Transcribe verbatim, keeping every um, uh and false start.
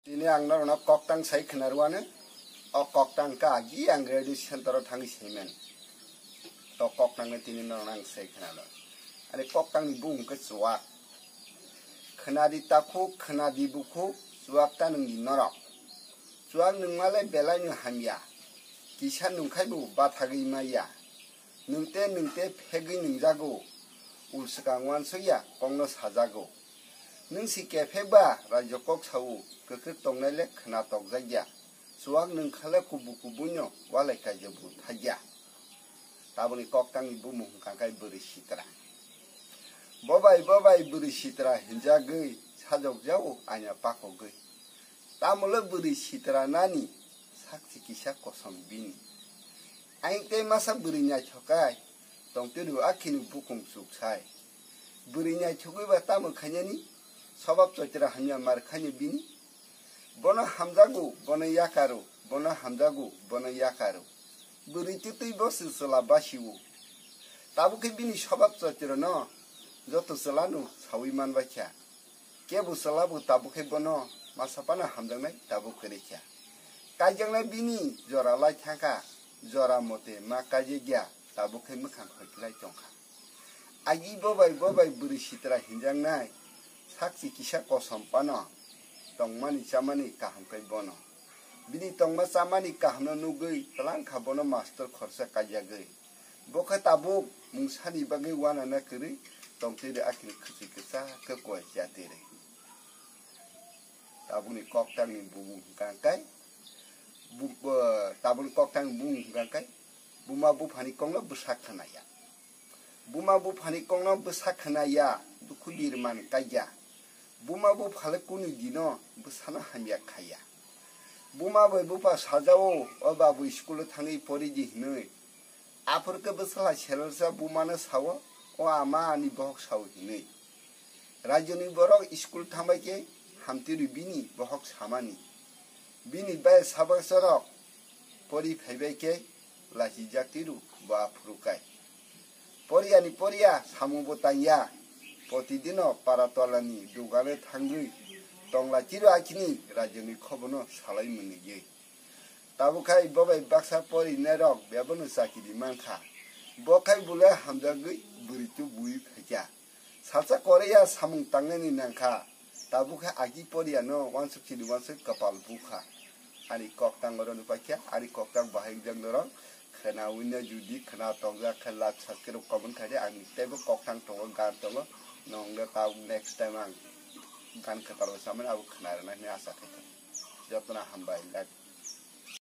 Tini ang norokno koktang sai khwnarwano, o koktang ka agi ang radio center o thangwi saiman. To koktangno tini norokno ang sai khwnarw. Ani koktangni bumung khe chuwak. Khwnadi takhuk, khwnadi bukhuk, chuwak ta nwngdi norok. Chuwak nwngmale belaino hamya. Kisa nwngkhaibo bathagwi maya. Nwngte nwngte phegwi nwngjago. Ul swkang uansukya kokno sajago. Nwng si kephek ba raijok kok sao, kwkrwk tongnai le khwna tokjakya. Chuwak nwng kha le kubu kubuino walai kaijabu thakya. Tabukni koktangni bumung hwnkha khe bwrwi sitra. Bobai bobai bwrwi sitra hinjagwi sajokjao aina pakogwi. Tamo le bwrwi sitra nani sakchi kisa kosom bini. Aing tei masa bwrwi naithokai tongtwirw akhini bukung chuksai. Bwrwi naithogwi ba tamo khainani? Sobab choitra hamya mar khainw bini. Bono hamjago, bono yakaro, bono hamjago, bono yakaro. Bwrwi twtwi bo se chwla basio. Tabukhe bini sobab choitrano joto chwlano sawi manbaikha. Kebo chwlabo tabukhe bono masa phano hamjaknai tabuk kwrwikha. Kaijaknai bini jora lai thangkha, jora mote ma kaijakya, tabukhe mwkhang hoiklai tongkha. Agi bobai bobai bwrwi sitra hinjaknai sakchi kisa kosom phano tongmani chamani kaham khe bono. Bini tongma chamani kahamno nugwi twlangkha bono mastor khoroksa kaijagwi. Bo khe tabuk mungsani bagwi uanana kwrwi tongtwirwi akhini khwchwi kwchak khe koi chatwirwi. Tabukni koktangni bumung hwnkha khe, bu-, bo-, tabukni koktangni bumung hwnkha khe, buma buphani kokno bwsa khwnaya. Buma buphani kokno bwsa khwnaya, dukhu birman kaiya. Buma bupha le kunu dino bwsano hamya khaiya. Buma bai bupha sajao, o babu school o thangwi poridi hinwi. Aphuru khe bwsala selsa bumano sao, o ama ani bohok sao hinwi. Rajyoni borok school thangbai khe hamtwirwi bini bohok samani. Bini bai sabaksa rok pori phaibai khe lachijaktwirw bo aphuru kai. Poriyani poriya samungbo tangya. Protidino para tolani dugano thangwi tonglachiru akhini rajyoni khobono salai mwnwi. Tabuk khai bo bai baksa porinairok bebono chakiri mankha. Bo khai bole hamjagwi bwrwi tubui phaikha. Salsa Korea samung tangnani nangkha. Tabuk khai agi poriyano uansuk chini uansuk kapal bukha. Ani koktang oro nupaikha, ani koktang bahai jang norok khwna wina judi khwna tokjak khe like subscribe comment khaidi, ang teibo koktang tongo, gan tongo. Nongno tabuk next time ang gan kwtal bo samani abo khwna rwna hinwi asa khaikha. Jotono hambai, like.